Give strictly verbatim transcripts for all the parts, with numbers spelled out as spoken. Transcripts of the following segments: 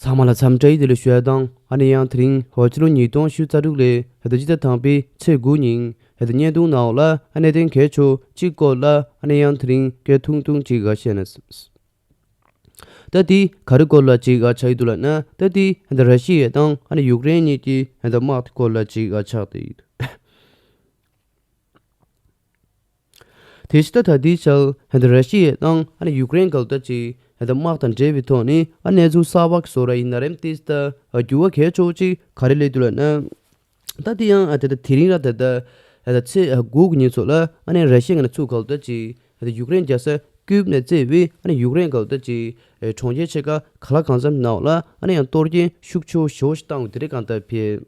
ཚང་མ་ལ་འཚམས་འདྲི་བདེ་ལེགས་ཞུ་ཡ་དང་། ཨ་ནི་ཡང་དེ་རིང་ཧོ་ཕྱི་ལོ་ཉིས་སྟོང་ཉི་ཤུ་རྩ་དྲུག་ལོའི་ཧེ་ད་སྤྱི་ཟླ་དང་པའི་ཚེས་དགུ་ཉིན་ཧེ་ད་བརྙན་ཐུང་ནང་ལ་ཨ་གནད་དོན་གལ་ཆེ་གཅིག་སྐོར་ལ་ཨ་ནི་ཡང་དེ་རིང་སྐད་ཐུང་ཐུང་ཅིག་ག་བཤད་ན། ད་དེ་ག་རེ་སྐོར་ལ་ཅིག་ག་ཆགས་ཡོད་འདུག་ལབ་ན། ད་དེ་ཧེ་ད་ར་ཤི་ཡ་དང་ཨ་ནི་ཡུཀ་རེན་གཉིས་ཀྱི་ཧེ་ད་དམག་དེ་སྐོར་ལ་ཅིག་ག་ཆགས་བསྡད་ཡོད། དེ་བཞིན་ད་ད་ལྟའི་ཆར་ཧན་ད་ར་ཤི་ཡ་དང་ཨ་ནི་ཡུཀ་རེན་གལ་ཏེ་ཅིག་ཧན་ད་དམག་དང་འབྲེལ་བའི་ཐོག་ནས་ཨ་གནས་ཚུལ་གསར་པ་གི་བཟོ་ར་ཡིན་ན་རེམ་ཏིས་ད་འགྱུར་བ་གལ་ཆེ་བོ་ཅིག་ག་རེ་སླེབས་འདུག་ལབ་ན། ད་དེ་ཡང་ཨ་དེ་ད་དེ་རིང་ར་ད་ད་ཨ་ད་ཚེས་དགུ་གི་ཉིན་ཚོ་ལ་ཨ་ནི་ར་ཤི་ཡ་ང་ནས་ཚུར་གལ་ཏེ་ཅིག་ཨ་ད་ཡུཀ་རེན་རྒྱལ་ས་ཀིབ་ནས་བཙལ་བའི་ཨ་ནི་ཡུཀ་རེན་གལ་ཏེ་ཅིག་གྲོང་ཁྱེར་ཆེ་ཁག་ག་ལ་གང་འཚམ་ནང་ལ་ཨ་ནི་ཡང་གཏོར་སྐྱོན་ཤུགས་ཆེ་བོ་ཞེ་བོ་ཞིག་བཏང་འདུག་དེ་རིང་གང་ལྟར་ཕེ།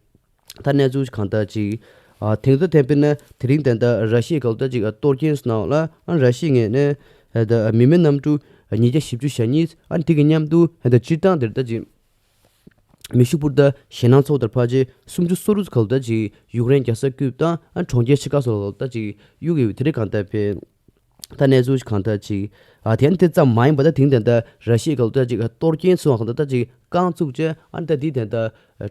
ད་གནས་ཚུལ་གང་ལྟར་ཅིག་ཨ་དེང་སང་དེ་དཔེར་ན་དེ་རིང་ད་ལྟ་ར་ཤི་ཡའི་གལ་ཏེ་ཅིག་ཨ་གཏོར་སྐྱོན་སོང་ན་ལ་ཨ་ར་ཤི་ཡའི་ངོས་ནས་ཨ་ད་མི་མེད་གནམ་གྲུ་ཉིས་བརྒྱ་བཞི་བཅུ་ཞེ་གཉིས། ཨ་དེ་གི་མཉམ་དུ་ཨ་ད་སྤྱིར་བཏང་དེར་ད་ཅིག་མེ་ཤུགས་འཕུར་མདའ་ཞེད་སྣང་ཚ་བོ་དང་ཕལ་ཆེར་སུམ་ཅུ་སོ་དྲུག་གལ་ཏེ་ཅིག་ཡུཀ་རེན་རྒྱལ་ས་ཀིབ་དང་ཨ་གྲོང་ཁྱེར་ཆེ་ཁག་སོགས་ལ་གལ་ཏེ་ཅིག་གཡུག་ཡོད། དེ་རིང་གང་ལྟར་ཕེ། ད་གནས་ཚུལ་གང་ལྟར་ཅིག་ཨ་དེ་ནི་དེ་ཙམ་མ་ཡིན་པ་ད་དེང་དེ་ད་ར་ཤི་ཡའི་གལ་ཏེ་ཅིག་གཏོར་སྐྱོན་སོང་བ་གང་ལྟར་ད་ཅིག་རྐང་བཙུགས་བྱས་ཨ་ནི་ད་དེ་དེ་ད་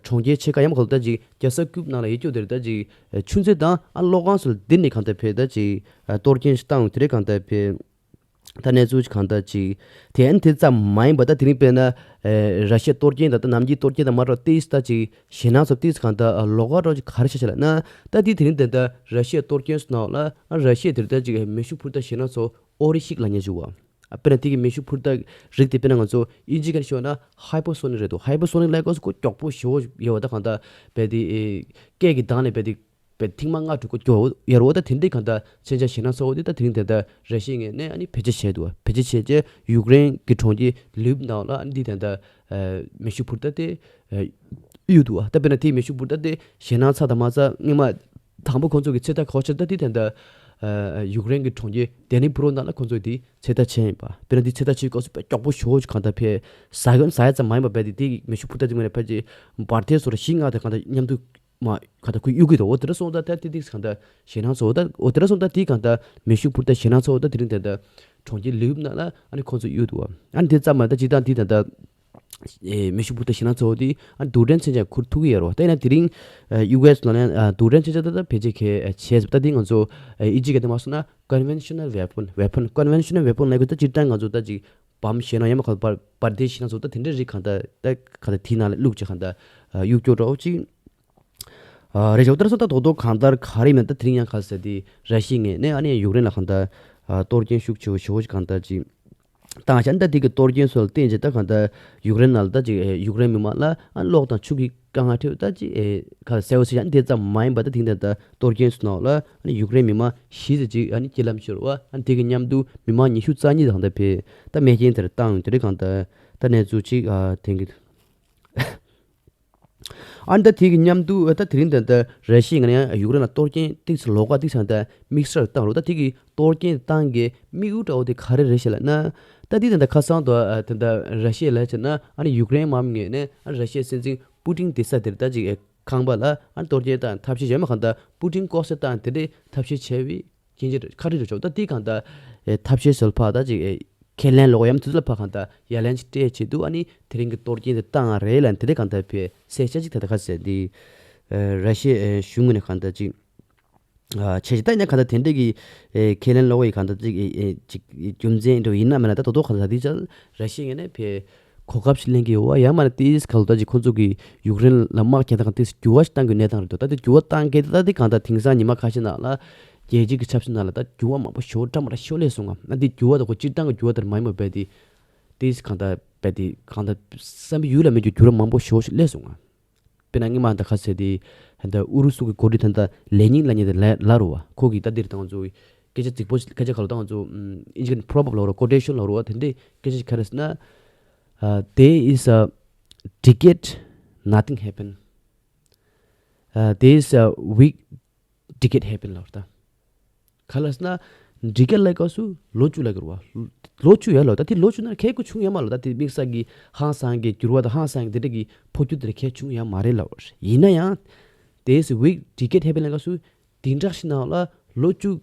གྲོང་ཁྱེར་ཆེ་ཁག་ཡང་གལ་ཏེ་ཅིག་རྒྱལ་ས་ཀིབ་ནང་ལ་ཡོད་རྒྱུ་དེར་ད་ཅིག་ཆུ་མཛོད་དང་ཨ་གློག་ཁང་སོགས་ལ་བསྡུར་ནས་གང་ལྟར་ཕེ་ད་ཅིག་གཏོར་སྐྱོན་ཞིག་བཏང་ཡོད། དེ་རིང་གང་ལྟར་ཕེ། ད་གནས་ཚུལ་གང་ལྟར་ཅིག་དེ་ནི་དེ་ཙམ་མ་ཡིན་པ་ད་དེ་རིང་དཔེར་ན་ཨེ་ར་ཤི་ཡའི་གཏོར་སྐྱོན་དང་ད་ནམ་རྒྱུན་གཏོར་སྐྱོན་དང་མ་འདྲ་བ་ཏིས་ད་ཅིག་ཞེད་སྣང་ཚ་བོ་ཏིས་གང་ལྟར་ཨ་ལོགས་ཀ་འདྲ་བོ་ཅིག་ག་རེ་ཤེས་བྱ་ལབ་ན། ད་དེ་དེ་རིང་དེ་ད་ར་ཤི་ཡའི་གཏོར་སྐྱོན་སོང་ན་ལ་ཨ་ར་ཤི་ཡ་དེར་ད་ཅིག་མེ་ཤུགས་འཕུར་མདའ་ཞེད་སྣང་ཚ་བོ་ཨོ་རི་ཤིག་ལབ་མཁན་ཅིག་ཡོད་པ། ཨ་དཔེར་ན་དེ་གི་མེ་ཤུགས་འཕུར་མདའ་རིགས་དེ་དཔེར་ན་ང་ཚོ་དབྱིན་ཇི་སྐད་ནས་ཤོད་ན་ཧའི་པར་སོ་ནིག་རེད་འདུག་ཧའི་པར་སོ་ནིག་ལབ་སྐབས་སུ་ཁོ་མགྱོགས་པོ་ཞེ་བོ་ཡོད་པ། ད་གང་ལྟར་རྦད་དེ་ཨེ་སྐད་ཀྱི་གདངས་ལས་རྦད་དེ་བས་ཐེངས་མ་ལྔ་དྲུག་གོ་སྐྱོ་ཡར་འོ་ད་དེ་འདྲའི་གང་ལྟར་མཚོན་ཆ་ཞེད་སྣང་ཚ་བོ་དེ་ད་དེ་རིང་དེ་ད་ར་ཤི་ཡའི་ངོས་ནས་ཨ་ནི་བེད་སྤྱོད་བྱས་འདུག་བ། བེད་སྤྱོད་བྱས་རྗེས་ཡུཀ་རེན་གྱི་གྲོང་ཁྱེར་ལིབ་ནང་ལ་ཨ་ནི་འདི་དེ་ད་མེ་ཤུགས་འཕུར་མདའ་དེ་གཡུགས་འདུག་བ། ད་དཔེར་ན་དེའི་མེ་ཤུགས་འཕུར་མདའ་དེ་ཞེད་སྣང་ཚ་དང་མ་ཚ་སྔོན་མ་དང་པོ་ཁོང་ཚོ་གི་ཚོད་ལྟ་གོ་ཆེར་ད་དེ་དེ་ད་ཡུཀ་རེན་གྱི་གྲོང་ཁྱེར་ཌེ་ནི་པྲོ་ནང་ལ་ཁོང་ཚོ་དེ་ཚོད་ལྟ་བྱས་ཡིན་པ། དཔེར་ན་དེ་ཚོད་ལྟ་བྱེད་སྐབས་སུ་དཔེ་མགྱོགས་པོ་ཞེ་བོ་ཞིག་གང་ལྟར་ཕེ་ཟ་གོ་ཟ་ཡ་ཙམ་མ་ཡིན་པ་རྦད་དེ་དེ་མེ་ཤུགས་འཕུར་མདའ་དེ་ངོས་ནས་ཕལ་ཆེར་འབར་མདེལ་སོགས་ར་བཞི་ལྔ་དེ་གང་ལྟར་མཉམ་དུ། མ་ག་ད་ཁོས་གཡུག་གི་འདུག་འོ་དེ་འདྲ་སོང་ད་ད་ཏི་ཏིག་གང་ལྟར་ཞེད་སྣང་ཚ་བོ་ད། འོ་དེ་འདྲ་སོང་ད་དེ་གང་ལྟར་མེ་ཤུགས་འཕུར་མདའ་ཞེད་སྣང་ཚ་བོ་ད་དེ་རིང་ད་ལྟ་གྲོང་ཁྱེར་ལིབ་ནང་ལ་ཨ་ནི་ཁོང་ཚོ་གཡུག་འདུག་ཨ་ནི་དེ་ཙམ་མ་ད་སྤྱིར་བཏང་དེ་ད་ལྟ་ཨེ་མེ་ཤུགས་འཕུར་མདའ་ཞེད་སྣང་ཚ་བོ་དེ་ཨ་ནི་རྡུལ་ཕྲན་མཚོན་ཆ་ཁུར་ཐུབ་ཀྱི་ཡོད་རེད་བ། ད་ཡིན་ན་དེ་རིང་ཨ་ཡུ་ཨེས་ནང་ལ་ཨ་རྡུལ་ཕྲན་མཚོན་ཆ་ད་ད་བེད་སྤྱོད་གལ་ཆེ་ཟེར། ད་དེ་ང་ཚོ་ཨེ་དབྱིན་ཇི་སྐད་དུ་མ་སོང་ན་conventional weapon weapon conventional weapon ལབ་དགོས། ད་སྤྱིར་བཏང་ང་ཚོ་ད་ཅིག་བམ་ཞེད་སྣང་ཡང་མ་ག་འབར་འབར་མདེལ་ཞེད་སྣང་ཚ་བོ་ད་དེ་འདྲ་རིགས་གང་ལྟར་ད་གང་ལྟར་དེའི་ནང་ལ་བླུགས་བྱས་གང་ལྟར་ཨ་གཡུག་སྐྱོ་འདྲ་བོ་ཅིག་ཨ་རེད་ཤག་འོ་དེ་འདྲ་སོང་ད་རྡོག་རྡོག་གང་ལྟར་ག་རེ་ཡིན་མིན་ད་དེ་རིང་ཡང་ག་ཟེར་དེ་ར་ཤི་ཡའི་ངོས་ནས་ཨ་ནི་ཡུཀ་རེན་ལ་གང་ལྟར་ཨ་གཏོར་སྐྱོན་ཤུགས་ཆེ་བོ་ཞེ་བོ་ཞིག་གང་ལྟར་ཅིག་བཏང་བཞག་ད་དེ་གི་གཏོར་སྐྱོན་སོགས་ལ་བརྟེན་བྱས་ད་གང་ལྟར་ཡུཀ་རེན་ནང་ལ་ད་ཅིག་ཨེ་ཡུཀ་རེན་མི་མང་ལ་ཨ་གློག་དང་ཆུ་གི་དཀའ་ངལ་འཕྲད་ད་ཅིག་ཨེ་ག་གསལ་བོ་ཟེར་ཡང་དེ་ཙམ་མ་ཡིན་པ་ད་དེང་ད་ལྟ་གཏོར་སྐྱོན་སོང་ན་ལ་ཨ་ནི་ཡུཀ་རེན་མི་མང་བཞི་ཙམ་ཅིག་ཨ་ནི་རྐྱེན་ལམ་ཤོར་བ། ཨ་ནི་དེ་གི་མཉམ་དུ་མི་མང་ཉི་ཤུ་རྩ་གཉིས་གང་ལྟར་ཕེ་ད་རྨས་སྐྱོན་དེར་བཏང་དེ་རིང་གང་ལྟར་ད་གནས་ཚུལ་ཅིག་ཨ་དེང་གི་ཨ་ནི་ད་དེ་གི་མཉམ་དུ་ད་དེ་རིང་ད་ལྟ་ར་ཤི་ཡ་ང་ཡང་ཡུཀ་རེན་ལ་གཏོར་སྐྱོན་ཏིག་ཙམ་ལོགས་ཀ་ཏིག་ཙམ་ད་དམིགས་བསལ་བཏང་རོགས། ད་དེ་གི་གཏོར་སྐྱོན་བཏང་གི་དམིགས་ཡུལ་འདྲ་བོ་དེ་ག་རེ་རེད་ཤག་ལབ་ན། ད་དེ་ད་ལྟ་ཁ་སང་དུ་ད་ལྟ་ར་ཤི་ཡ་ལ་བྱས་ན་ཨ་ནི་ཡུཀ་རེན་དམག་མི་ངོས་ནས་ཨ་ནི་ར་ཤི་ཡའི་སྲིད་འཛིན་པུ་ཏིན་སྡོད་ས་དེར་ད་ཅིག་ཁང་པ་ལ་ཨ་ནི་གཏོར་སྐྱོན་བཏང་ཐབས་ཤེས་བྱས་མ་གང་ལྟར་པུ་ཏིན་ལྐོག་ཟ་བཏང་དེ་འདྲའི་ཐབས་ཤེས་བྱས་པའི་རྐྱེན་གྱིས་ཁ་རི་རུ་ཆོག་ད་དེ་གང་ལྟར་ཨེ་ཐབས་ཤེས་སོལ་ཕག་ད་ཅིག་ཨེ་ཁས་ལེན་ལོག་ཡམ་དུས་ལ་ཕ་གང་ལྟར་ཡ་ལན་ཅིག་སྤྲད་ཆེད་དུ་ཨ་ནི་དེ་རིང་གི་གཏོར་སྐྱོན་དེ་བཏང་ང་རེད་ལ་དེ་འདྲ་གང་ལྟར་བས་གསལ་ཆ་ཅིག་ད་ལྟ་ཁ་གསལ་འདི་ཨེ་ར་ཤི་ཡའི་ཨེ་གཞུང་ངོས་ནས་གང་ལྟར་ཅིག་ཨ་བྱས་ཅིག་ད་ཡིན་ན་གང་ལྟར་དེ་འདྲ་གི་ཨེ་ཁས་ལེན་ལོག་ཡི་གང་ལྟར་ཅིག་ཨེ་ཨེ་ཅིག་རྒྱུ་མཚན་འདྲ་ཡིན་ན་མིན་ན་ད་དོ་དོ་གང་ལྟར་དེ་ཅག་ར་ཤི་ཡ་ངོས་ནས་བས་གོ་སྐབས་ཤིག་ལེན་གི་ཡོད་བ། ཡང་མིན་ན་ཏིས་གང་ལྟར་ཅིག་ཁོང་ཚོ་གི་ཡུཀ་རེན་ལ་དམག་རྒྱག་སྟངས་ཏིས་འགྱུར་བ་ཞིག་བཏང་དགོས་གནས་སྟངས་རེད་འདུག་ད་དེ་འགྱུར་བ་བཏང་གི་ད་དེ་གང་ལྟར་དེང་སང་ཉི་མ་ཁ་ཤས་ནང་ལ་རྒྱལ་སྤྱི་གི་ཆབ་སྲིད་ནང་ལ་ད་འགྱུར་བ་མང་པོ་ཞེ་པོ་འདྲ་མ་འདྲ་ཤོར་སླེབས་སོང་ང་། ཨ་དེ་འགྱུར་བ་ད་ཁོ་སྤྱིར་བཏང་གི་འགྱུར་བ་དེར་མ་ཡིན་པ་རྦད་དེ་ཏིས་གང་ལྟར་རྦད་དེ་གང་ལྟར་བསམ་པའི་ཡུལ་ལ་མེད་རྒྱུ་འགྱུར་བ་མང་པོ་ཞེ་པོ་ཞིག་སླེབས་སོང་ང་། དཔེར་ན་སྔོན་མ་ད་ག་ཟེར་དེ་ད་ཨུ་རུ་སུ་གི་འགོ་ཁྲིད་ད་ད་ལེ་ནིན་ལབ་མཁན་དེ་ལ་ལ་རུ་བ། ཁོ་གིས་ད་འདིར་ད་ང་ཚོ་སྐད་ཆ་རྫིག་པོ་སྐད་ཆ་ག་ལ་ད་ང་ཚོ་ཨིན་ཇི་ནས་པོ་རོ་བར་ལབ་རོ་ཀོ་ཊེ་ཤན་ལབ་རོ་བ། དེ་འདྲའི་སྐད་ཆ་ག་རེ་ཟེར་ན། Uh, there is a decade nothing happen. Uh, there is a week decade happen ལབ་ར་ད། ག་ལ་ཟེར་ན། འགྲིག་ག་ལ་སྐབས་སུ་ལོ་བཅུ་ལ་གི་རུ་བ། ལོ་བཅུ་ཡ་ལོ་ད་དེ་ལོ་བཅུ་ན་ཁེ་ཁུ་ཆུང་ཡ་མ་ལོ་ད་དེ་དམིགས་བསལ་གི་ཧང་སང་གི་འགྱུར་བ་དང་ཧང་སང་གི་དེ་འདྲ་གི་འཕོ་འགྱུར་དེ་ཁེ་ཆུང་ཡ་མ་རེད་ལབ་ར། ཡིན་ན་ཡང་དེ་སི་ཝིག་ཌི་ཀེ་ཌི་ཧེ་པན་ལ་སྐབས་སུ་དེ་འདྲ་ཞིག་ནང་ལ་ལོ་བཅུ་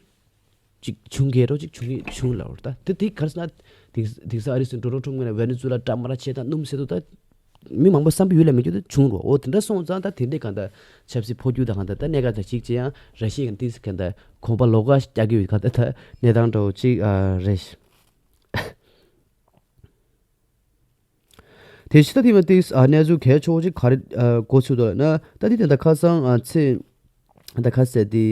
ཅིག་ཆུང་གི་རོ་ཅིག་ཆུང་གི་ཆུང་ལབ་ར་ད། དེ་དེ་ག་རེ་ཟེར་ན་དེ་དེ་ས་ཨ་རི་སི་ཌོ་ནལ་ཊམ་ངོས་ནས་ཝེ་ནེ་ཛུ་ལ་འདྲ་མ་འདྲ་བྱེད་དང་སྣུམ་ཟེར་དུ་ད། མི་མང་པོ་བསམ་པའི་ཡུལ་ལས་མི་འགྱུར་ཏེ་བྱུང་རོ། འོ་དེ་འདྲ་སོང་ཙང་ད་དེ་འདྲའི་གང་ལྟར་ཆབ་སྲིད་འཕོ་འགྱུར་དང་གང་ལྟར་ད་གནད་འགག་དང་གཅིག་ཅེ་ཡང་ར་ཤི་ཡའི་ཏིས་གང་ལྟར་གོམ་པ་ལོགས་ཀ་རྒྱག་གི་ཡོད་གང་ལྟར་ད་གནས་སྟངས་འདྲ་བོ་གཅིག་ཨ་རེད། དེ་ཕྱི་ད་དེ་མ་ཏིས་ཨ་གནས་ཚུལ་གལ་ཆེ་བོ་ཅིག་ག་རེ་ཨ་གོ་ཚུལ་འདུག་ལབ་ན་ད་དེ་དེ་འདྲ་ཁ་སང་ཨ་ཚེ་ད་ཁ་སང་དེ་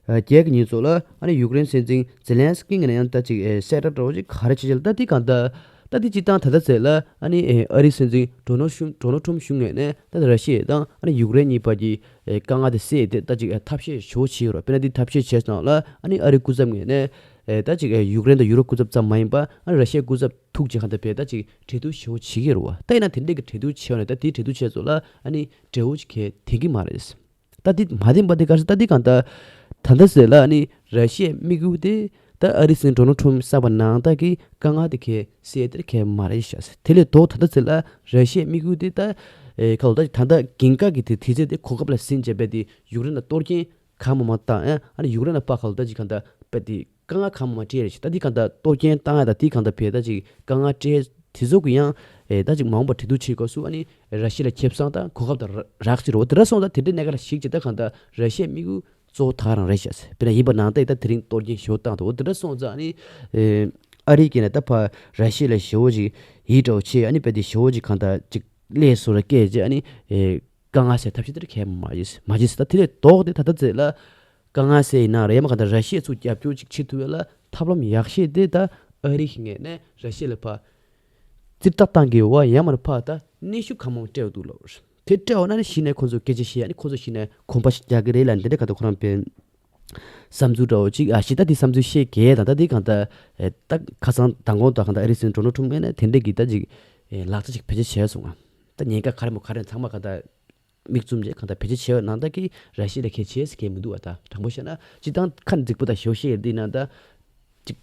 ཨ་བརྒྱད་ཀྱི་ཉིན་ཚོ་ལ་ཨ་ནི་ཡུཀ་རེན་སྲིད་འཛིན་ཛེ་ལན་སི་ཀི་ངོས་ནས་ཡང་ད་ཅིག་ཨེ་གསལ་བསྒྲགས་འདྲ་བོ་ཅིག་ག་རེ་བྱེད་ཅེས་ལ་ད་དེ་གང་ལྟར་ད་དེ་སྤྱི་བཏང་ད་ལྟ་ཚེ་ལ་ཨ་ནི་ཨེ་ཨ་རིའི་སྲིད་འཛིན་ཌོ་ནལ་ཌོ་ནལ་ཊམ་གཞུང་ངོས་ནས་ད་ར་ཤི་ཡ་དང་ཨ་ནི་ཡུཀ་རེན་གཉིས་བར་གྱི་ཨེ་དཀའ་ངལ་དེ་སེལ་ཏེ་ད་ཅིག་ཨེ་ཐབས་ཤེས་ཞེ་པོ་བྱས་ཡོད་རེད། དཔེར་ན་དེ་ཐབས་ཤེས་བྱས་སོང་ལ་ཨ་ནི་ཨ་རིའི་སྐུ་ཚབ་ངོས་ནས་ཨེ་ད་ཅིག་ཨེ་ཡུཀ་རེན་དང་ཡུ་རོབ་སྐུ་ཚབ་ཙམ་མ་ཡིན་པར་ཨ་ནི་ར་ཤི་ཡའི་སྐུ་ཚབ་ཐུག་རྗེས་གང་ལྟར་བས་ད་ཅིག་གྲོས་བསྡུར་ཞེ་པོ་བྱེད་ཀྱི་རེད་བ། ད་ཡིན་ན་དེ་འདྲས་ཀྱི་གྲོས་བསྡུར་བྱས་ཡོད་ནས་ད་དེའི་གྲོས་བསྡུར་བྱས་ཚོ་ལ་ཨ་ནི་འབྲས་བུ་ཅིག་གས་ཐོན་གྱི་མ་རེད། ད་དེ་མ་ཐོན་པ་དེ་ག་རེ་ད་དེ་གང་ལྟར་ད་ལྟ་ཟེར་ལ་ཨ་ནི་ར་ཤི་ཡའི་དམིགས་ཡུལ་དེ་ད་ཨ་རིའི་སྲིད་འཛིན་ཌོ་ནལ་ཊམ་གསར་པ་ནང་ལྟར་གྱི་དཀའ་ངལ་དེ་གས་སེལ་དེར་གས་མ་རེད་ཤག་དེ་ལས་ལྡོག་ད་ལྟ་ཟེར་ལ་ར་ཤི་ཡའི་དམིགས་ཡུལ་དེ་ད་ཨེ་ག་ལ་ད་ད་ལྟ་འགན་ཁག་གི་དེ་དུས་ཚོད་དེ་གོ་སྐབས་ལ་ཟིན་བྱས་པས་དེ་ཡུཀ་རེན་ལ་གཏོར་སྐྱོན་གང་མང་མང་བཏང་ཨ་ཨ་ནི་ཡུཀ་རེན་ལ་ཕར་ག་ལ་ད་ཅིག་གང་ལྟར་པས་དེ། དཀའ་ངལ་གང་མང་སྤྲད་རེད་ཤག་ད་འདི་གང་ལྟར་གཏོར་སྐྱོན་བཏང་ཡ་ད་འདི་གང་ལྟར་བས་ད་ཅིག་དཀའ་ངལ་སྤྲད་དེ་ཚོ་གི་ཡང་ཨེ་ད་ཅིག་མ་འོངས་པ་གྲོས་བསྡུར་བྱེད་སྐབས་སུ་ཨ་ནི་ར་ཤི་ཡ་ལ་ཁེ་བཟང་དང་གོ་སྐབས་དང་རག་ཅིག་རེད་བ། དེ་འདྲ་སོང་ཙང་དེ་འདྲའི་གནད་འགག་ལ་གཞིགས་བྱས་ད་གང་ལྟར་ར་ཤི་ཡའི་དམིགས་ཡུལ་གཙོ་བོ་ད་ག་རང་རེད་ཤག་དཔེར་ན་ཡིན་པ་ནང་ལྟར་ད་དེ་རིང་གཏོར་སྐྱོན་ཞེ་པོ་བཏང་འདུག་དེ་འདྲ་སོང་ཙང་ཨ་ནི་ཨེ་ཨ་རིའི་སྐད་ནས་ད་ཕར་ར་ཤི་ཡ་ལ་ཞེ་པོ་ཅིག་ཡིད་འདྲ་བོ་བྱས་ཨ་ནི་དཔེ་དེ་ཞེ་པོ་ཅིག་གང་ལྟར་ཅིག་ཀླད་སོ་ར་སྐད་བྱས་ཨ་ནི་ཨེ། དཀའ་ངལ་སེལ་ཐབས་ཤེས་དེར་གས་མ་བྱེད་མ་བྱེད་ཟེར། ད་དེ་ལས་ལྡོག་སྟེ་ད་ལྟ་ཚེ་ལ་དཀའ་ངལ་སེལ་ཡིན་ན་རེད་མ་གང་ལྟར་ར་ཤི་ཡ་ཚུར་རྒྱབ་སྐྱོར་ཅིག་བྱེད་ཐུབ་ཡ་ལ་ཐབས་ལམ་ཡག་ཤོས་དེ་ད་ཨ་རི་གི་ངོས་ནས་ར་ཤི་ཡ་ལ་ཕར་ཙིར་ཐག་བཏང་གི་ཡོད་བ་ཡང་མ་ཕར་ད་གནོན་ཤུགས་གང་མང་སྤྲད་འདུག་ལབ་རེད། དེ་སྤྲད་འོ་ན་ནི་གཞི་ནས་ཁོ་ཚོ་སྐད་ཆ་བཤད་ཡ་ནི་ཁོ་ཚོ་གཞི་ནས་གོམ་པ་ཞིག་རྒྱག་གི་རེད་ལ་འདི་འདྲ་ག་ད་ཁོ་རང་པའི་བསམ་ཚུལ་འདྲ་བོ་ཅིག་ཨ་ཞིག་ད་དེ་བསམ་ཚུལ་བཤད་གལ་དང་ད་དེ་གང་ལྟར་ད་ཁ་སང་མདང་དགོང་དང་གང་ལྟར་ཨ་རི་སྲིད་འཛིན་ཌོ་ནལ་ཊམ་ངོས་ནས་དེ་འདྲ་གི་ད་ཅིག་ལག་ཆ་ཅིག་བེད་སྤྱོད་བྱས་སོང་ང་། ད་ཉེན་ཁ་ག་རེ་མོ་ག་རེ་ཚང་མ་གང་ལྟར་མིག་བཙུམ་བྱས་གང་ལྟར་བེད་སྤྱོད་བྱས་པ་ནང་ལྟར་གྱི་ར་ཤི་ཡ་ལ་གལ་ཆེ་ཟེར་གལ་མི་འདུག་བ། ད་དྲང་པོ་བཤད་ན་སྤྱི་བཏང་ཁ་འཛིགས་པོ་དང་ཞོ་ཤེས་འདི་ནང་ད་ཅིག་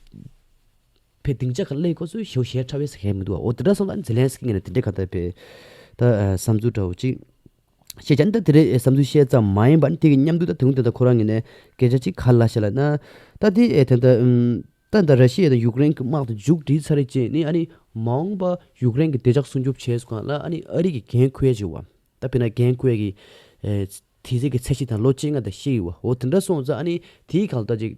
བེད་སྡིངས་ཆ་ག་ལ་སླེབས་སྐབས་སུ་ཞོ་ཤེས་ཁྲ་བས་ཟེར་གལ་མི་འདུག་བ། འོ་དེ་འདྲ་སོང་ཙང་ཛེ་ལན་སི་ཀི་ངོས་ནས་དེ་འདྲའི་གང་ལྟར་བེད་ད་བསམ་ཚུལ་འདྲ་བོ་ཅིག་བཤད་ཀྱང་ད་དེ་རེད་བསམ་ཚུལ་བཤད་ཙམ་མ་ཡིན་པ་ནི་དེ་གི་མཉམ་དུ་ད་དུང་དེ་ད་ཁོ་རང་ངོས་ནས་སྐད་ཆ་ཅིག་ག་ལ་བཤད་ལ་ན་ད་དེ་ཨེ་ད་ད་ད་ད་ར་ཤི་ཡ་དང་ཡུཀ་རེན་གྱི་དམག་དེ་མཇུག་སྒྲིལ་ཚར་རེད་ཅེས་ནི་ཨ་ནི་མ་འོངས་པ་ཡུཀ་རེན་གྱི་བདེ་འཇགས་སྲུང་སྐྱོབ་བྱས་སོང་ལ་ཨ་ནི་ཨ་རི་གི་འགན་འཁུར་ཡ་བྱེད་བ། ད་དཔེར་ན་འགན་འཁུར་ཡ་གི་ཨེ་དེ་ཚེ་གི་ཚད་གཞི་དང་ལོ་བཅོ་ལྔ་དང་བཤད་ཡོད་བ། འོ་དེ་འདྲ་སོང་ཙང་ཨ་ནི་དེའི་གང་ལྟར་ཅིག་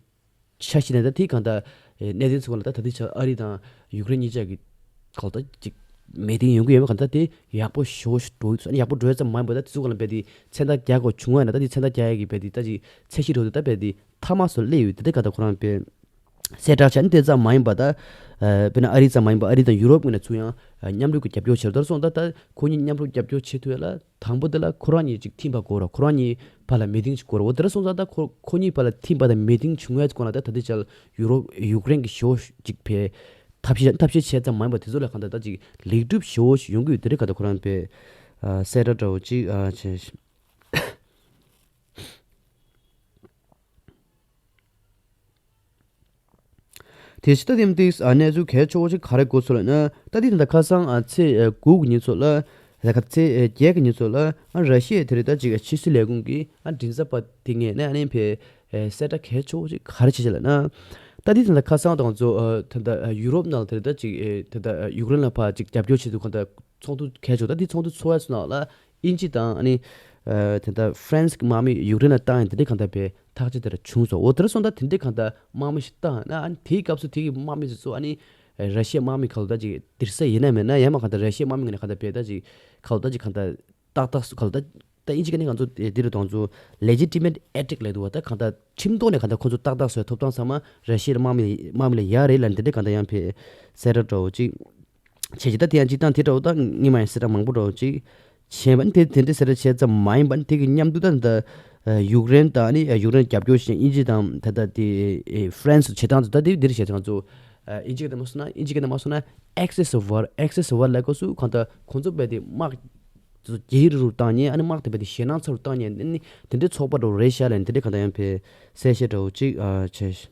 ཆ་ཤི་ནས་ད་དེའི་གང་ལྟར་ཨེ་གནད་དོན་ཚོ་ལ་ད་ད་དེ་ཆ་ཨ་རི་དང་ཡུཀ་རེན་གཉིས་ཆ་གི་གང་ལྟར་ཅིག་མི་ཏིང་ཡོང་གི་ཡོད་མ་གང་ལྟར་དེ་ཡག་པོ་ཞེ་པོ་ཞིག་འགྲོ་གི་འདུག་ཨ་ནི་ཡག་པོ་འགྲོ་ཡ་ཙམ་མ་ཡིན་པ་ད་དེ་ཚོ་ག་ལ་བས་དེ་མཚན་རྟགས་རྒྱག་དགོས་བྱུང་བ་ན་ད་དེ་མཚན་རྟགས་རྒྱག་ཡ་གི་བས་དེ་ད་ཅིག་ཚད་གཞི་འགྲོ་དུས་ད་བས་དེ་མཐའ་མ་སུ་སླེབས་ཡོད་དེ་དེ་ག་ད་ཁོ་རང་པའི་གསལ་བསྒྲགས་བྱས་ནས་དེ་ཙམ་མ་ཡིན་པ་ད། ཨ་དཔེར་ན་ཨ་རི་ཙམ་མ་ཡིན་པ་ཨ་རི་དང་ཡུ་རོབ་ངོས་ནས་ཚུར་ཡང་ཨ་མཉམ་རུབ་ཀྱི་རྒྱབ་སྐྱོར་བྱས་ད་སོང་ད་ད་ཁོ་གཉིས་མཉམ་རུབ་རྒྱབ་སྐྱོར་བྱེད་ཐུབ་ཡ་ལ་དང་པོ་དེ་ལ་ཁོ་རང་གཉིས་ཅིག་མཐུན་པ་དགོས་ར་ཁོ་རང་གཉིས་བར་ལ་མི་ཏིང་ཅིག་དགོས་ར། འོ་དེ་འདྲ་སོང་ཙང་ད་ཁོ་ཁོ་གཉིས་བར་ལ་མཐུན་པ་དང་མི་ཏིང་བྱུང་ཡ་ཅིག་གོང་ལ་ད་ད་ལྟའི་ཆར་ཡུ་རོབ་ཡུཀ་རེན་གྱི་ཞོ་ཅིག་བས་ཐབས་ཤེས་ཐབས་ཤེས་བྱས་ཙམ་མ་ཡིན་པ་དེ་ཚོ་ལ་གང་ལྟར་ད་ཅིག་ལེགས་གྲུབ་ཞེ་པོ་ཞིག་ཡོང་གི་ཡོད་དེ་འདྲ་ག་ད་ཁོ་རང་པའི་ཨ་གསལ་བསྒྲགས་འདྲ་བོ་ཅིག་ཨ་བྱས། དེ་ཕྱི་ད་དེམ་ཏིག་ཨ་གནས་ཚུལ་གལ་ཆེ་བོ་ཞིག་ག་རེ་གོ་ཚུལ་ལ་ན་ད་དེ་ད་ཁ་སང་ཨ་ཚེས་དགུ་གི་ཉིན་ཚོ་ལ་ད་ཁ་ཚེས་བརྒྱད་ཀྱི་ཉིན་ཚོ་ལ་ཨ་ར་ཤི་ཡའི་དེ་རེད་ད་ཅིག་ཕྱི་སྲིད་ལས་ཁུངས་ཀྱི་ཨ་མགྲིན་ཚབ་པ་དེ་ངས་ནས་ཨ་ནི་ཕེ་གསལ་བསྒྲགས་གལ་ཆེ་བོ་ཞིག་ག་རེ་བྱེད་ཅེས་ལ་ན་ད་དེ་ད་ཁ་སང་དང་ཚོ་ད་ད་ཡུ་རོབ་ནང་དེ་རེད་ད་ཅིག་ད་ད་ཡུཀ་རེན་ལ་ཕ་ཅིག་རྒྱབ་སྐྱོར་བྱེད་དུས་གང་ད་ཚོགས་འདུ་གལ་ཆེ་བོ་ད་དེ་ཚོགས་འདུ་ཚོགས་ཡ་ཚོ་ནང་ལ། དབྱིན་ཇི་དང་ཨ་ནི་ཨ་དེ་ལྟར་ཧྥ་རན་སི་གི་དམག་མི་ཡུཀ་རེན་ལ་བཏང་ཡིན་དེ་འདྲའི་གང་ལྟར་བས་ཐག་གཅོད་དེ་འདྲ་བྱུང་སོང་། འོ་དེ་འདྲ་སོང་ད་དེ་འདྲའི་གང་ལྟར་དམག་མི་ཞིག་བཏང་ན་ཨ་ནི་དེའི་སྐབས་སུ་དེ་གི་དམག་མི་ཚོ་ཚོ་ཨ་ནི་ར་ཤི་ཡའི་དམག་མི་གང་ལྟར་ཅིག་དིར་ས་ཡིན་ན་མེད་ན་ཡང་མ་གང་ལྟར་ར་ཤི་ཡའི་དམག་མི་ངོས་ནས་གང་ལྟར་བས་ད་ཅིག་གང་ལྟར་ཅིག་གང་ལྟར་ཏག་ཏག་སུ་གང་ལྟར་ད་དབྱིན་ཇི་སྐད་ནས་ང་ཚོ་དེ་རུ་གཏོང་ཚུལ་ལེ་ཇི་ཊི་མེཊ་ཨེ་ཊེག་ལབ་འདུག་བ། ད་གང་ལྟར་ཁྲིམས་ཐོག་ནས་གང་ལྟར་ཁོ་ཚོ་ཏག་ཏག་སུ་ཐོབ་ཐང་ཚང་མ་ར་ཤི་ཡའི་དམག་མི་དམག་མི་ལ་ཡ་རེད་ལ་འདི་འདྲའི་གང་ལྟར་ཡང་བས་གསལ་བསྒྲགས་འདྲ་བོ་ཅིག་བྱས་ཀྱི་ད་དེ་ཡང་སྤྱིར་བཏང་དེ་འདྲ་བོ་ད་སྔོན་མ་ཡང་གསལ་བསྒྲགས་མང་པོ་འདྲ་བོ་ཅིག་བྱས་པ་ནི་དེ་དེ་འདྲའི་གསལ་བསྒྲགས་བྱས་ཙམ་མ་ཡིན་པ་ནི་དེ་གི་མཉམ་དུ་ད་ད་ཡུཀ་རེན་དང་ནི་ཡུཀ་རེན་རྒྱབ་སྐྱོར་བྱེད་དབྱིན་ཇི་དང་ད་ད་དེ་ཧྥ་རན་སི་བྱེད་སྟངས་ཚོ་ད་དེ་འདིར་བྱས་ཙང་ཚོ་དབྱིན་ཇི་གི་ད་མ་སོང་ན་དབྱིན་ཇི་གི་ད་མ་སོང་ན་ཨེག་སེ་སི་ཝར་ཨེག་སེ་སི་ཝར་ལབ་དགོས་སུ་གང་ལྟར་ཁོང་ཚོ་བས་དེ་དམག་ཚོ་རྒྱ་རི་རུ་བཏང་ཉེ་ཨ་ནི་དམག་དེ་བས་དེ་ཞེད་སྣང་ཚ་རུ་བཏང་ཉེ་ནི་དེ་འདྲའི་ཚོགས་པ་འདྲ་བོ་རེད་ཤག་ལ་ནི་དེ་འདྲའི་གང་ལྟར་ཡང་བས་གསལ་བཤད་འདྲ་བོ་ཅིག་བྱས།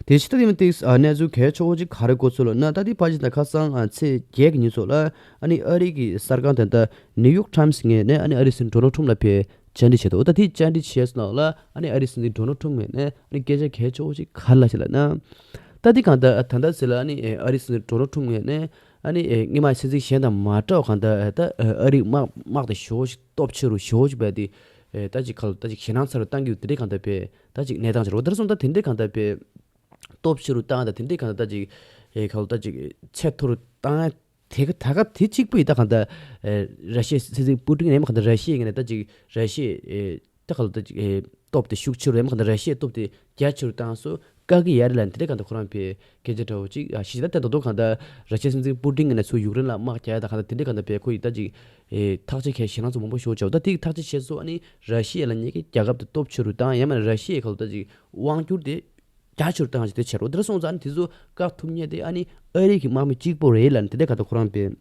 དེ་ཕྱི་ད་དེ་མ་ཏིག་ཨ་གནས་ཚུལ་གལ་ཆེ་བོ་ཅིག་ག་རེ་གོ་ཚུལ་ལ་ན་ད་དེ་ཕ་ཅི་ད་ཁ་སང་ཨ་ཚེས་བརྒྱད་ཀྱི་ཉིན་ཚོ་ལ་ཨ་ནི་ཨ་རི་གི་གསར་ཁང་དེ་ད་ནིའུ་ཡོག་ཊའིམ་སི་ངོས་ནས་ཨ་ནི་ཨ་རི་སྲིད་འཛིན་ཌོ་ནལ་ཊམ་ལ་ཕེ་བཅར་འདྲི་བྱས་འདུག་ད་དེ་བཅར་འདྲི་བྱས་སོང་ལ་ཨ་ནི་ཨ་རི་སྲིད་འཛིན་ཌོ་ནལ་ཊམ་ངོས་ནས་ཨ་ནི་སྐད་ཆ་གལ་ཆེ་བོ་ཅིག་ག་རེ་ལབ་ཤག་ལབ་ན་ད་དེ་གང་ད་ད་ད་ཟེར་ལ་ཨ་ནི་ཨ་རི་སྲིད་འཛིན་ཌོ་ནལ་ཊམ་ངོས་ནས་ ཨ་ནི་ཨེ་སྔོན་མ་སྲིད་འཛིན་གཞན་དང་མ་འདྲ་བ་གང་ལྟར་ཨེ་ད་ཨ་ཨ་རིའི་དམག་དམག་དེ་ཞེ་པོ་ཞིག་སྟོབས་ཆེ་རུ་ཞེ་པོ་ཞིག་བས་དེ་ཨེ་ད་ཅིག་ག་ལ་ད་ཅིག་ཞེད་སྣང་ཚ་རུ་བཏང་གི་ཡོད་དེ་འདྲའི་གང་ལྟར་བས་ད་ཅིག་གནས་སྟངས་ཆགས་རེད། འོ་དེར་སོང་ད་དེ་འདྲའི་གང་ལྟར་བས་སྟོབས་ཆེ་རུ་བཏང་ད་དེ་འདྲའི་གང་ལྟར་ད་ཅིག་ཨེ་ག་ལ་ད་ཅིག་ཚད་མཐོ་རུ་བཏང་དེ་ག་ད་ག་དེ་གཅིག་པུ་ཡིན་ད་གང་ལྟར་ཨེ་ར་ཤི་ཡའི་སྲིད་འཛིན་པུ་ཏིན་ནས་མ་གང་ལྟར་ར་ཤི་ཡའི་ངོས་ནས་ད་ཅིག་ར་ཤི་ཡའི་ཨེ། ད་ག་ལ་ད་ཅིག་ཨེ་སྟོབས་དེ་ཤུགས་ཆེ་རུ་ཡང་མ་གང་ལྟར་ར་ཤི་ཡའི་སྟོབས་དེ་རྒྱ་ཆེ་རུ་བཏང་སོ་བཀག་གི་ཡ་རེད་ལ་དེ་འདྲ་གང་ལྟར་ཁོ་རང་ཕེ་སྐད་ཆ་འདྲ་བོ་ཅིག་ཨ་ཤི་ད་ལྟ་རྡོག་རྡོག་གང་ལྟར་ར་ཤི་ཡའི་སྲིད་འཛིན་པུ་ཏིན་གྱི་ནས་ཚུར་ཡུཀ་རེན་ལ་དམག་རྒྱག་ཡ་ད་གང་ལྟར་དེ་འདྲ་གང་ལྟར་ཕེ་ཁོ་ཡི་ད་ཅིག་ཨེ་ཐག་གཅོད་མཁན་ཞེད་སྣང་ཚོ་མང་པོ་ཤོར་ཅོག་ད་དེ་ཐག་གཅོད་བྱས་སོ་ཨ་ནི་ར་ཤི་ཡ་ལ་ཉེ་གི་རྒྱལ་ཁབ་དེ་སྟོབས་ཆེ་རུ་བཏང་ཡང་མ་ར་ཤི་ཡའི་གང་ལ་ད་ཅིག་དབང་སྒྱུར་དེ་རྒྱ་ཆེ་རུ་བཏང་ཞིག་དེ་བྱས་རོགས་དེ་འདྲ་སོང་ཙང་ཨ་ནི་དེ་ཚོ་བཀག་ཐུབ་མཁན་དེ་ཨ་ནི་ཨ་རི་གི་དམག་མི་གཅིག་པོ་རེད་ལ་ནི་དེ་འདྲ་གང་ལྟར་ཁོ་རང་ཕེ།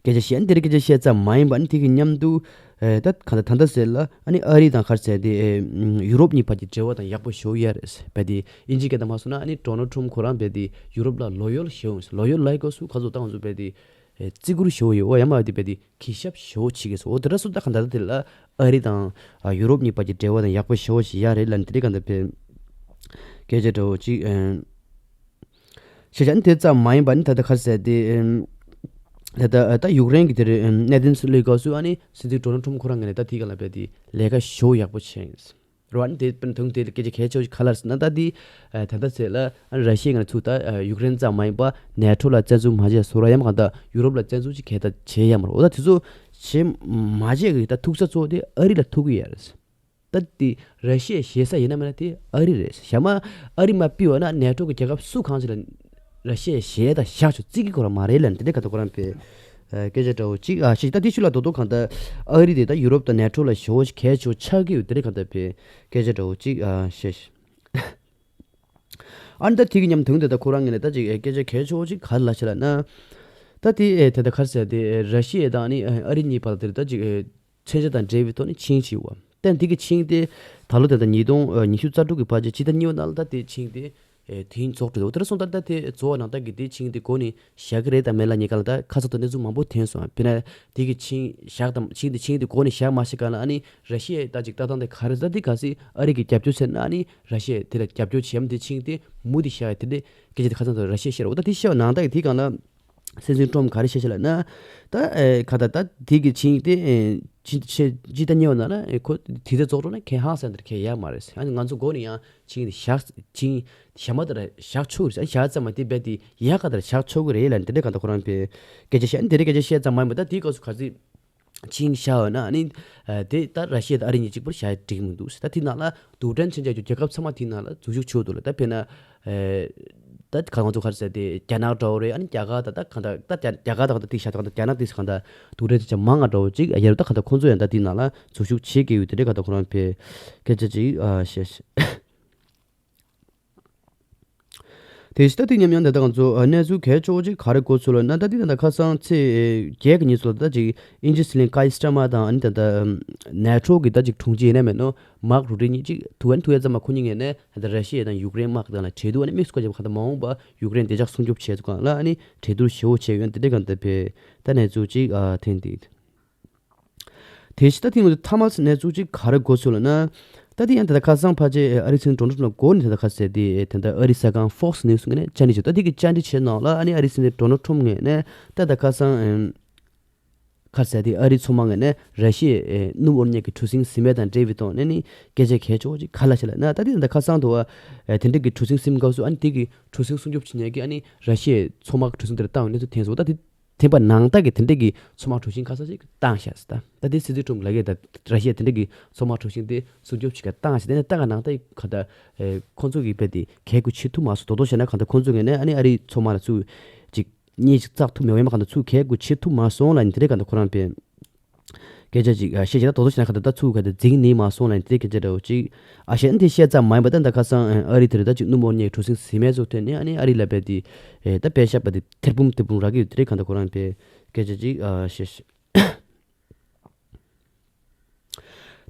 སྐད་ཆ་བཤད་འདིར་སྐད་ཆ་བཤད་ཙམ་མ་ཡིན་པ་ནི་དེ་གི་མཉམ་དུ་ཨེ་ད་ག་ད་ད་ལྟ་ཟེར་ལ་ཨ་ནི་ཨ་རི་དང་ག་རེ་ཟེར་དེ་ཨེ་ཡུ་རོབ་གཉིས་བར་གྱི་འབྲེལ་བ་དང་ཡག་པོ་ཞུ་ཡ་རེད་བས་དེ་ཨིན་ཇི་སྐད་དང་མ་སོང་ན་ཨ་ནི་ཌོ་ནལ་ཊམ་ཁོ་རང་བས་དེ་ཡུ་རོབ་ལ་ལོ་ཡལ་ཞུ་ལོ་ཡལ་ལ་གོ་སུ་ག་ཚོ་དང་ཚོ་བས་དེ་བརྩི་བཀུར་ཞུ་ཡོད་འོ་ཡ་མ་བས་དེ་བས་དེ་གི་ཞབས་ཞུ་བྱེད་ཀྱི་སོ་འོ་དེ་འདྲ་སུ་ད་ག་ད་ད་དེ་ལ་ཨ་རི་དང་ཡུ་རོབ་གཉིས་བར་གྱི་འབྲེལ་བ་དང་ཡག་པོ་ཞུ་ཞུ་ཡ་རེད་ལ་ནི་དེ་ག་ད་བས་སྐད་ཆ་འདྲ་བོ་ཅིག་ཨེ། ཤེས་བྱ་ནི་དེ་ཙམ་མ་ཡིན་པ་ནི་ད་ལྟ་ག་རེ་ཟེར་ཏེ། ཨེམ། ད་ལྟ་ད་ཡུཀ་རེན་གྱི་དེར་ཨེམ་གནད་དོན་སུ་ལས་སྐབས་སུ་ཨ་ནི་སྲིད་འཛིན་ཌོ་ནལ་ཊམ་ཁོ་རང་གིས་ནི་ད་དེའི་སྒང་ལ་བས་ཏེ་ལས་ཀ་ཞེ་པོ་ཡག་པོ་བྱས་ཡིན། རེད་བ་ནི་དེ་དཔེར་ན་ད་དུང་དེ་ལ་སྐད་ཆ་གལ་ཆེ་བ་ཞིག་ག་རེ་ལབ་ཟེར་ན་ད་དེ་ད་ལྟ་ཚེ་ལ་ཨ་ནི་ར་ཤི་ཡ་ངར་ཚུར་ད་ཡུཀ་རེན་ཙམ་མ་ཡིན་པ་ནེ་ཊོ་ལ་བཙན་འཛུལ་མ་བྱས་སོ་ར་ཡ་མ་གང་ད་ཡུ་རོབ་ལ་བཙན་འཛུལ་ཅིག་གལ་ད་བྱས་ཡ་མ་རེད་འོ་ད་དེ་ཚོ་བྱས་མ་བྱས་གི་ད་ཐུག་ས་གཙོ་བོ་དེ་ཨ་རི་ལ་ཐུག་གི་ཡ་རེད། ད་དེ་ར་ཤི་ཡའི་ཞེད་ས་ཡིན་ན་མིན་ན་དེ་ཨ་རི་རེད། ཞྭ་མ་ཨ་རི་མ་ཕུད་པ་ན་ནེ་ཊོ་གི་རྒྱལ་ཁབ་སུ་གང་ཞིག་ལ་ར་ཤི་ཡའི་ཞེད་ད་བཞག་ཆོག་བརྩི་གི་ཁོ་རང་མ་རེད་ལ་འདི་འདྲའི་ག་ད་ཁོ་རང་པའི་སྐད་ཆ་འདྲ་བོ་གཅིག་ཨ་ཤི་ད་དེ་ཤུ་ལ་རྡོག་རྡོག་གང་ལྟར་ཨ་རི་དེ་ད་ཡུ་རོབ་དང་ནེ་ཊོ་ལ་ཞེ་པོ་ཞིག་གལ་ཆེ་བོ་ཆགས་ཀྱི་ཡོད་འདི་འདྲའི་ག་ད་པའི་སྐད་ཆ་འདྲ་བོ་གཅིག་ཨ་ཤི་ཤི། ཨ་ནི་ད་དེ་གི་མཉམ་དུ་དེ་ད་ཁོ་རང་ངོས་ནས་ད་ཅིག་སྐད་ཆ་གལ་ཆེ་བོ་ཅིག་ག་རེ་ལབ་ཤག་ལབ་ན། ད་དེ་དེ་ད་ག་རེ་ཟེར་དེ་ར་ཤི་ཡ་དང་ཨ་ནི་ཨ་རི་གཉིས་བར་དེར་ད་ཅིག་མཚོན་ཆ་དང་འབྲེལ་བའི་ཐོག་ནས་ཆིངས་ཡིག་བ། ཏན་འདི་གི་ཆིངས་དེ་ད་ལོ་དེ་ད་ཉིས་སྟོང་ཉི་ཤུ་རྩ་དྲུག་གི་ཕལ་ཆེར་ཕྱི་ཟླ་གཉིས་པ་ནང་ལ་ད་དེ་ཆིངས་དེ་དེ་རིང་རྫོགས་འགྲོ་འདུག་དེ་ར་སོང་ད་ད་དེ་རྫོགས་པ་ནང་ད་གི་དེ་ཆིངས་དེ་འགོ་ནས་བཞག་གི་རེད་དམ་མེད་ལ་ཉེ་ག་ལ་ད་ཁ་ཚ་དོ་གནས་ཚུལ་མང་པོ་ཐོན་སོང་། དཔེར་ན་དེ་གི་ཆིངས་བཞག་དམ་ཆིངས་དེ་ཆིངས་དེ་འགོ་ནས་བཞག་མ་ཤེས་ག་ལ་ཨ་ནི་ར་ཤི་ཡའི་ད་ཅིག་ལྟ་སྟངས་དེ་ག་རེ་ད་དེ་ག་སི་ཨ་རི་གི་རྒྱབ་སྐྱོར་བྱས་ན་ཨ་ནི་ར་ཤི་ཡ་དེ་ལ་རྒྱབ་སྐྱོར་བྱེད་ཡམ་དེ་ཆིངས་དེ་མུ་དེ་བཞག་ཡ་དེ་འདྲས་སྐད་ཆ་དེ་ཁ་ཚ་དོ་ར་ཤི་ཡ་བཤད་ར་འོ་ད་དེ་བཤད་པ་ནང་ད་གི་དེ་ག་ལ། སྲིད་འཛིན་ཊམ་ག་རེ་བཤད་ཤག་ལབ་ན། ད་ཨེ་ཁ་ད་ད་དེ་གི་ཆིངས་དེ་ཨེ་ཅི་ཆེ་ཇི་ལྟ་ཉེ་བ་ན་ལ་ཨེ་ཁོ་དེ་ཚེ་རྫོགས་འགྲོ་ན་ཁེ་ཧང་སན་དེར་ཁེ་ཡག་མ་རེད། ཨ་ནི་ང་ཚོ་འགོ་ནས་ཡང་ཆིངས་དེ་བཞག་ཆིངས་ཞྭ་མ་དེར་བཞག་ཆོག་གི་རེད། ཨ་ནི་བཞག་ཙམ་མ་དེ་རྦད་དེ་ཡག་ག་དེར་བཞག་ཆོག་གི་རེད་ལབ་ནས་དེ་འདྲ་ག་ད་ཁོ་རང་པའི་སྐད་ཆ་བཤད་ཨ་ནི་དེ་འདྲ་སྐད་ཆ་བཤད་ཙམ་མ་ཡིན་པ་ད་དེའི་སྐབས་སུ་ག་ཚོད་ཆིངས་བཞག་ཡོད་ན་ཨ་ནི་ཨ་དེ་ད་ར་ཤི་ཡ་དང་ཨ་རི་གཉིས་གཅིག་པུར་བཞག་ཡ་འགྲིག་མི་འདུག་ད་དེ་ནང་ལ་རྡུལ་ཕྲན་མཚོན་ཆ་གི་རྒྱལ་ཁབ་ཚང་མ་དེའི་ནང་ལ་འཛུལ་ཞུགས་བྱེད་འདུག་ལ་ད་དཔེར་ན། ད་ག་ང་ཚོ་ག་རེ་ཟེར་ཏེ་རྒྱ་ནག་འདྲ་བོ་རེད། ཨ་ནི་རྒྱ་གར་ད་ད་གང་ལྟར་ད་རྒྱ་རྒྱ་གར་ད་གང་ལྟར་ཏིག་ཤ་ད་གང་ལྟར་རྒྱ་ནག་ཏིག་ཤ་གང་ལྟར་དུག་རེད་ཅེས་མང་ང་འདྲ་བོ་ཅིག་ཡ་རུ་ད་གང་ལྟར་ཁོང་ཚོ་ཡང་ད་དེའི་ནང་ལ་འཛུལ་ཞུགས་བྱེད་ཀྱི་ཡོད་དེ་འདྲའི་གང་ལྟར་ཁོ་རང་པའི་སྐད་ཆ་ཅིག་ཨ་བཤད་ཤག་དེ་བཞིན་ད་དེ་མཉམ་ཡང་ད་ལྟ་ང་ཚོ་གནས་ཚུལ་གལ་ཆེ་བོ་ཅིག་ག་རེ་གོ་ཚུལ་ལ་ན་ད་དེ་ད་ལྟ་ཁ་སང་ཚེས་བརྒྱད་ཀྱི་ཉིན་ཚོ་ལ་ད་ཅིག་དབྱིན་ཇི་སྲིད་བློན་ཀའི་སི་ཊ་མ་དང་ཨ་ནི་ད་ལྟ་ནེ་ཊོ་གི་ད་ཅིག་དྲུང་ཆེ་ཡིན་ན་མེད་ནོ། མཱག་རུ་ཏེ་གཉིས་གཅིག་ཐུག་ཨ་ནི་ཐུག་ཡ་ཙམ་མ་ཁོ་གཉིས་ངོས་ནས་ད་ར་ཤི་ཡ་དང་ཡུཀ་རེན་དམག་དང་ལ་གྲོས་བསྡུར་ཨ་ནི་དམིགས་སུ་བཀར་བྱས་པ་གང་ལྟར་མ་འོངས་པ་ཡུཀ་རེན་བདེ་འཇགས་སྲུང་སྐྱོབ་བྱས་ཚུལ་སྒང་ལ་ཨ་ནི་གྲོས་བསྡུར་ཞེ་པོ་བྱས་ཡོད་འདི་འདྲའི་སྒང་དུ་བས་ད་གནས་ཚུལ་གཅིག་ཨ་ཐེངས་འདི། དེ་བཞིན་ད་ཐེངས་ང་ཚོ་མཐའ་མ་གནས་ཚུལ་གཅིག་ག་རེ་གོ་ཚུལ་ལ་ན། ད་དེ་ཡང་ད་ལྟ་ཁ་སང་ཕལ་ཆེར་ཨ་རི་སྲིད་འཛིན་ཌོ་ནལ་ཊམ་ལ་འགོ་ནས་ད་ལྟ་ཁ་གསལ་དེ་ད་ལྟ་ཨ་རི་གསར་ཁང་Fox News ངོས་ནས་བཅར་འདྲི་བྱས། ད་དེ་གི་བཅར་འདྲི་བྱས་ནང་ལ་ཨ་ནི་ཨ་རི་སྲིད་འཛིན་ཌོ་ནལ་ཊམ་ངོས་ནས་ད་ལྟ་ཁ་སང་ཁ་གསལ་དེ་ཨ་རི་མཚོ་དམག་ངོས་ནས་ར་ཤི་ཡའི་ཨེ་སྣུམ་དབོར་མཁན་གྱི་གྲུ་གཟིངས་ཟིན་མེད་དང་འབྲེལ་བའི་ཐོག་ནས་ནི་སྐད་ཆ་གལ་ཆེ་བོ་ཅིག་ག་རེ་ལབ་ཤག་ལབ་ན། ད་དེ་ད་ལྟ་ཁ་སང་དུ་བ་ཨེ་དེ་འདྲ་གི་གྲུ་གཟིངས་ཟིན་དགོས་སུ་ཨ་ནི་དེ་གི་གྲུ་གཟིངས་སྲུང་སྐྱོབ་བྱེད་མཁན་གྱི་ཨ་ནི་ར་ཤི་ཡའི་མཚོ་དམག་གྲུ་གཟིངས་དེར་བཏང་བའི་གནས་ཚུལ་ཐོན་སོང་། ད་དེ་ཐེམ་པ་ནང་ལྟ་གི་དེ་འདྲ་གི་མཚོ་དམག་གྲུ་གཟིངས་ཁ་ས་ཅིག་བཏང་ཤག་ཟེར། ད་ད་དེ་སྲིད་འཛིན་ཊམ་ལབ་ཡས་ད་ར་ཤི་ཡའི་དེ་འདྲ་གི་མཚོ་དམག་གྲུ་གཟིངས་དེ་སྲུང་སྐྱོབ་བྱེད་ག་བཏང་ཤག་དེ་ནས་ད་ག་ནང་ལྟ་གི་ག་ད་ཨེ་ཁོང་ཚོ་གི་དཔེ་དེ་གལ་དགོས་བྱེད་ཐུབ་མ་སོང་། རྡོག་རྡོག་བཤད་ན་ག་ད་ཁོང་ཚོ་ངོས་ནས་ཨ་ནི་ཨ་རིའི་མཚོ་དམག་ལ་ཚུར་ཅིག་གཉིས་ཅིག་བཙག་ཐུབ་མེད་པ་ཡིན་པ་གང་ལྟར་ཚུར་གལ་དགོས་བྱེད་ཐུབ་མ་སོང་ལབ་ནས་དེ་འདྲའི་གང་ལྟར་ཁོ་རང་པའི་སྐད་ཆ་ཅིག་ཨ་བཤད་བྱས་ན་ད་ཚུར་ག་དེ་འཛིང་ནི་མ་སོང་ལབ་ནས་དེ་སྐད་ཆ་འདྲ་བོ་ཅིག་ཨ་བཤད་ན་དེ་བཤད་ཙམ་མ་ཡིན་པ་ད་ད་ཁ་སང་ཨ་རི་དེར་ད་ཅིག་སྣུམ་དབོར་མཁན་གྲུ་གཟིངས་ཟིན་མེད་ཚོ་ཐོན་ནས་ཨ་ནི་ཨ་རི་ལ་པའི་དེ་ཨེ་ད་པེ་ཤ་པ་དེ་ཐེར་འབུམ་ཐེར་འབུམ་རག་གི་ཡོད་དེ་འདྲའི་གང་ལྟར་ཁོ་རང་པའི་སྐད་ཆ་ཅིག་ཨ་བཤད།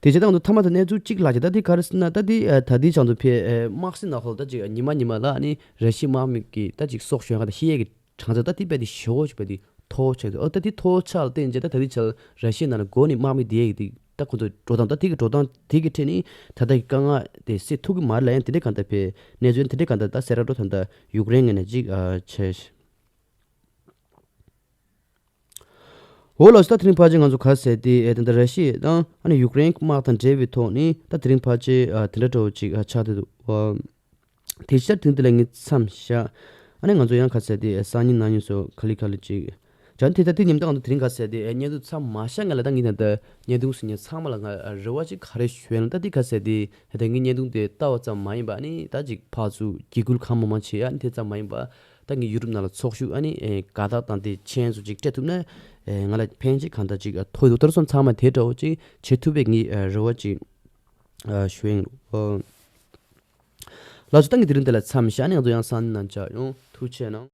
དེ་བྱས་ད་ང་ཚོ་མཐའ་མ་དེ་གནས་ཚུལ་གཅིག་ལྷག་ཅིག་ད་དེ་ག་རེ་ཟེར་ན་ད་དེ་ཨ་ད་དེ་བྱང་དུ་ཕེ་ཨེ་དམག་སྲིད་ནང་ལ་ད་ཅིག་ཉི་མ་ཉི་མ་ལ་ཨ་ནི་ར་ཤི་དམག་མི་གི་ད་ཅིག་སྲོག་ཤོར་ཡ་ག་ད་ཤི་ཡས་ཀྱི་གྲངས་ཚད་ད་དེ་རྦད་དེ་ཞེ་པོ་ཅིག་རྦད་དེ་མཐོ་བོ་ཆགས་འདུག་ཨོ་ད་དེ་མཐོ་བོ་ཆགས་ལ་བརྟེན་བྱས་ད་ད་དེ་ཆ་ལ་ར་ཤི་ཡའི་ནང་ལ་འགོ་ནས་དམག་མི་བསྡད་ཡས་ཀྱི་དེ་ད་ཁོ་ཚོ་འགྲོ་སྟངས་ད་དེ་གི་འགྲོ་སྟངས་དེ་གི་ཁྲོད་ནས་ད་ལྟ་གི་དཀའ་ངལ་དེ་སེལ་ཐུབ་ཀྱི་མ་རེད་ལབ་ཡང་དེ་འདྲའི་གང་ལྟར་ཕེ་གནས་ཚུལ་དེ་འདྲའི་གང་ལྟར་ད་གསལ་བསྒྲགས་འགྲོ་ད་ད་ཡུཀ་རེན་ངོས་ནས་ཅིག་ཨ་བྱས། འོ་ལགས་སོ། ད་དེ་རིང་ཕལ་ཆེར་ང་ཚོ་ག་ཟེར་དེ་ཨེ་ད་ལྟ་ར་ཤི་ཡ་དང་ཨ་ནི་ཡུཀ་རེན་དམག་དང་འབྲེལ་བའི་ཐོག་ནས་ད་དེ་རིང་ཕལ་ཆེར་ཨ་དེ་འདྲ་འདྲ་བོ་ཅིག་ཨ་ཆགས་བསྡད་འདུག་ཨ། དེ་ཕྱིར་དེ་འདི་ལ་ངས་མཚམས་བཞག་ཨ་ནི་ང་ཚོ་ཡང་ག་ཟེར་དེ་ཨེ་སང་ཉིན་གནངས་ཉིན་སོགས་ག་ལེ་ག་ལེ་ཅིག་བྱ་དེ་ད་དེ་ཉིན་ད་ང་ཚོ་དེ་རིང་ག་ཟེར་དེ་ཨེ་བརྙན་ཐུང་མཚམས་མ་བཞག་ང་ལ་ད་ངས་ད་ལྟ་བརྙན་ཐུང་ཟེར་མཁན་ཚང་མ་ལ་ང་རེ་བ་ཅིག་ག་རེ་ཞུ་ཡ་ལ་ད་དེ་ག་ཟེར་དེ་ད་ངས་བརྙན་ཐུང་དེ་ལྟ་བ་ཙམ་མ་ཡིན་པ་ཨ་ནི་ད་ཅིག་ཕར་ཚུར་འགྱིག་སྐུལ་གང་མང་མང་བྱེད་ཡ་ཨ་ནི་དེ་ཙམ་མ་ཡིན་པ། ད་ངས་ཡུ་རོབ་ནང་ལ་ཚོགས་ཞུགས་ཨ་ནི་ཨེ་དགའ་རྟགས་དང་དེ་མཆན་སོགས་ཅིག་སྤྲད་ཐུབ་ན་ཨེ་ང་ལ་ཕན་ཅིག་གང་ལྟར་ཅིག་ཨ་ཐོགས་འདུག་དེར་སོང་ཚང་མ་དེ་འདྲ་བོ་ཅིག་བྱེད་ཐུབ་པའི་ངའི་ཨ་རེ་བ་ཅིག་ཨ་ཞུ་ཡིན། ཨོ། ལགས་སོ། ད་ངས་དེ་རིང་འདི་ལ་མཚམས་བཞག་ནས་ང་ཚོ་ཡང་སང་ཉིན་ནང་མཇལ་ཡོང་། ཐུགས་རྗེ་གནང་།